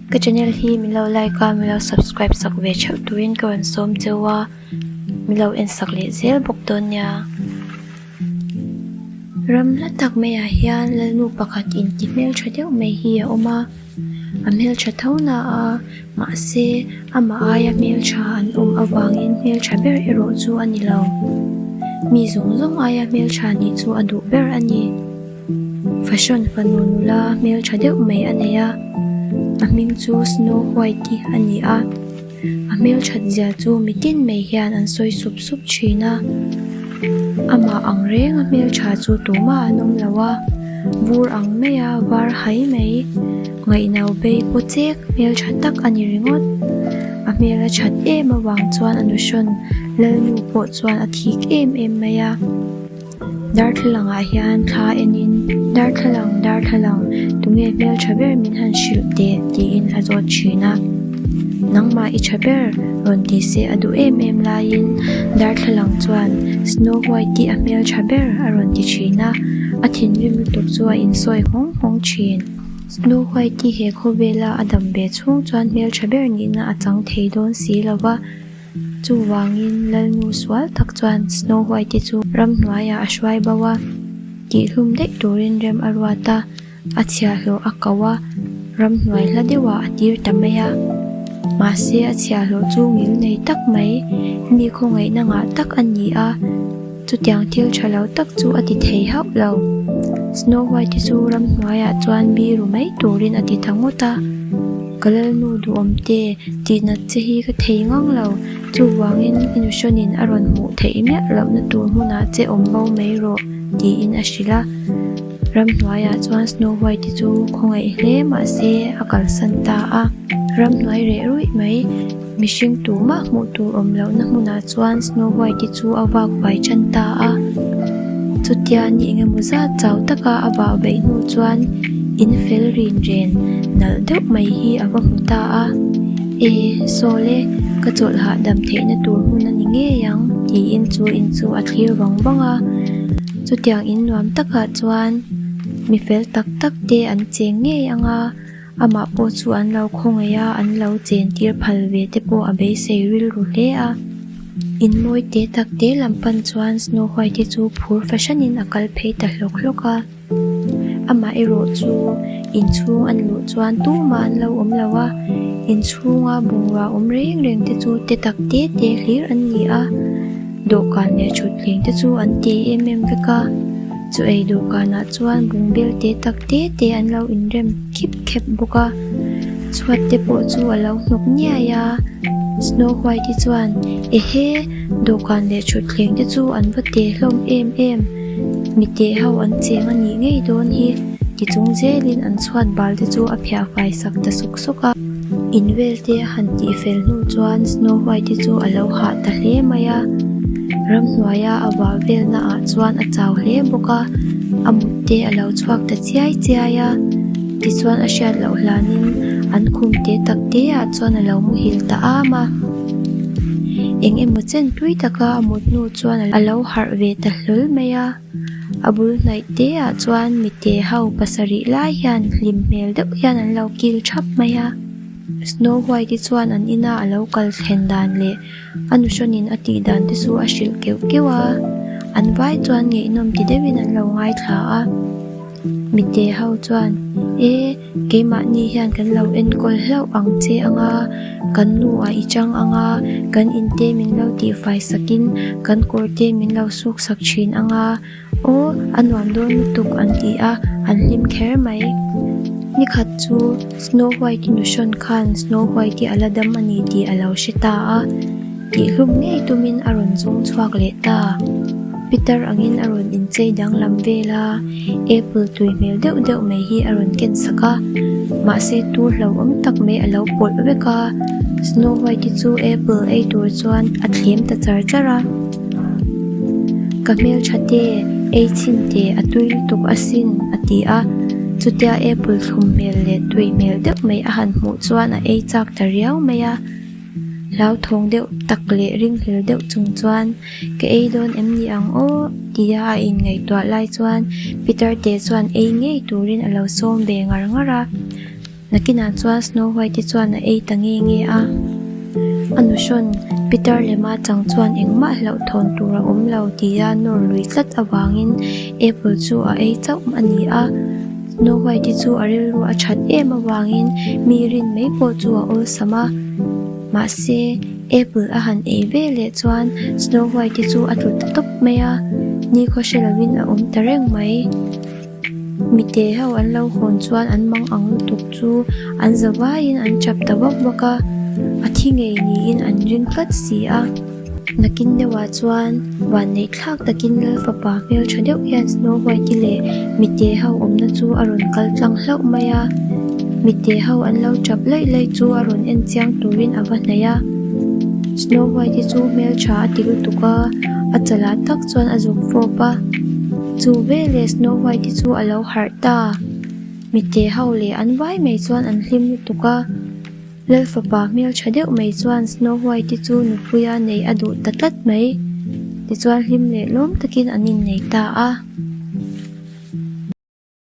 Ka channel hi min lo like a, min lo subscribe sak ve theuh turin ka rawn sawm cheu a, min lo en sak leh zel bawk dawn nia. Ram hla tak maiah hian lalnu pakhat inti hmeltha deuh mai hi a awm a, a hmeltha tho na a, mahse amah aia hmeltha an awm avangin hmeltha ber erawh chu a ni lo. Mi zawng zawng aia hmeltha nih chu a duh ber a ni. Fashion fanu nula hmeltha deuh mai a nei a, a hming chu Snow White-i a ni a. A hmelthat zia chu mitin mai hian an sawi sup sup thin a, amah ang reng a hmeltha chu tumah an awm lo a, vur ang maia var hai mai, ngaihno bei paw chek hmeltha tak a ni ringawt. A hmel a that em avang chuan a nuhrawn Lalnu pawh chuan a thik em em mai a. Darthlalang ah hian thla enin darthlalang darthlalang tunge hmeltha ber min han hrilh teh tiin a zawt thin a nangmah i tha ber rawn ti se a duh em em laiin darthlalang chuan snow white i a hmeltha ber a rawn ti thin a a thinrim lutuk chu a insawi nghawng nghawng thin. Snow white i he khawvela a dam ve chhung chuan hmeltha ber nihna a chang thei dawn si lova. Chuvangin Lalnu sual tak chuan Snow White-i chu ramhnuaiah a hruai bo a, tihhlum daih turin rem a ruat a, a chhiahhlawh a ko a, ramhnuai hla deuhah a tir ta mai a. Mahse a chhiahhlawh chu ngil nei tak mai, mi khawngaihna ngah tak a ni a, chutiang thil tha lo tak chu a ti thei hauh lo. Snow White-i chu ramhnuaiah chuan biru mai turin a ti ta ngawt a. Ka lalnu duhawm te, tihnat che hi ka thei ngang lo, chuvangin i nuhrawnin a rawn hmuh theih miah lohna tur hmunah che awm bo mai rawh, tiin a hrilh a. Ramhnuaiah chuan Snow White-i chu khawngaih hle mahse a kalsan ta a. Ramhnuai reh ruih mai, mihring tumah hmuh tur awm lohna hmunah chuan Snow White-i chu a vak vai tan ta a. Chutia ni engemaw zat chau taka a vah veih hnu chuan in fel rin ren nalh deuh mai hi a va hmu ta a. E, sawl e, ka chawlh hahdam theihna tur hmun a ni ngei ang tiin chu in chu a thlir vang vang a. Chutiang in nuam takah chuan mi fel tak tak te an cheng ngei ang a. Amah pawh chu an lo khawngaih a, an lo chen tir phal ve te pawh a beisei rilru hle a. In mawi te tak te lam pan chuan Snow White-i chu phur fahranin a kal phei ta hlawk hlawk a. Amah erawh chu inchhung an luh chuan tumah an lo awm lo a, inchhunga bungrua awm reng reng te chu te tak te te hlir an ni a. Dawhkan leh thutthleng te chu an ti em em vek a, chu ei dawhkanah chuan bungbel te tak te te an lo inrem khip khep bawk a, chhuat te pawh chu a lo hnawk niai a, Snow White-i chuan ehe dawhkan leh thutthleng te chu an va te hlawm em em, mi teh ho an cheng a nih ngei dawn hi ti chung zelin an chhuat bal te chu a phiah fai sak ta suk suk a. In vel te a han tih fel hnu chuan Snow White-i chu a lo hah ta hle mai a, ramhnuaia a vah velna ah chuan a chau hle bawk a, a mut te a lo chhuak ta chiai chiai a, tichuan a hriat loh hlanin an khum te tak te ah chuan a lo muhil ta am a. Eng emaw chen tui taka a mut hnu chuan a lo harh ve ta hlawl mai a. A bul hnaih te ah chuan mite ho pasarih lai hian hlim hmel deuh hian an lo kil thap mai a. Snow White i chuan an ina a lo kal thlen dan leh a nuhrawnin a tih dan te chu a hrilh keuh keuh a. An vai chuan ngaihnawm ti deuhin an lo ngaithla a. Mite ho chuan, E, keimahni hian kan lo enkawl hlauh ang che anga, kan nu ah i chang anga, kan in te min lo tihfai sakin kan kawr te min lo suk sak thin anga, aw, a nuam dawn lutuk an ti a, an hlim kher mai. Nikhat chu Snow White-i nuhrawn khan Snow White-i a la dam a ni tih a lo hre ta a. Tihhlum ngei tumin a rawn zawng chhuak leh ta. Peter angin a rawn inchei danglam vel a, apple tui hmel deuh deuh mai hi a rawn ken sak a. Mahse tur hlauhawm tak mai a lo pawlh vek a, Snow White-i chu apple ei tur chuan a thlem ta char char a. Ka hmeltha te, ei chhin teh a tui lutuk asin a ti a. Chutia apple thlum hmel leh tui hmel deuh mai a han hmuh chuan a ei chak ta riau mai a. Hlauthawng deuh tak leh ringhlel deuh chung chuan ka ei dawn em ni ang aw tia a inngaihtuah lai chuan Peter te chuan ei ngei turin a lo sawm ve ngar ngar a. Nakinah chuan Snow White-i chuan a ei ta nge nge a. A nuhrawn Peter lema chang chuan engmah hlauhthawn tur a awm lo tia nawr lui tlat avangin apple chu a ei chauh a ni a. Snow White-i chu a rilru a that em avangin mi rin mai pawh chu a awlsam a. Mahse, apple a han ei ve leh chuan Snow White-i chu a tlu ta tawp mai a, nikhaw hre lovin a awm ta reng mai. Mite ho an lo hawn chuan an mang ang lutuk chu an za vaiin an chap ta vak vak a, a thi ngei niin an ring tlat si a. Nakin deuhah chuan vanneih thlak takin Lal fapa hmeltha deuh hian Snow White-i leh mite ho awmna chu a rawn kal tlang hlauh mai a. Mite ho an lo chap laih laih chu a rawn en chiang turin a va hnaih a. Snow White-i chu hmeltha a ti lutuk a, a chalah tak chuan a zuk fawp a. Chu veleh Snow White-i chu a lo harh ta. Mite ho leh an vai mai chuan an hlim lutuk a. Lal fapa hmeltha deuh mai chuan Snow White-i chu nupuia nei a duh ta tlat mai. Tichuan hlim leh lawm takin an innei ta a.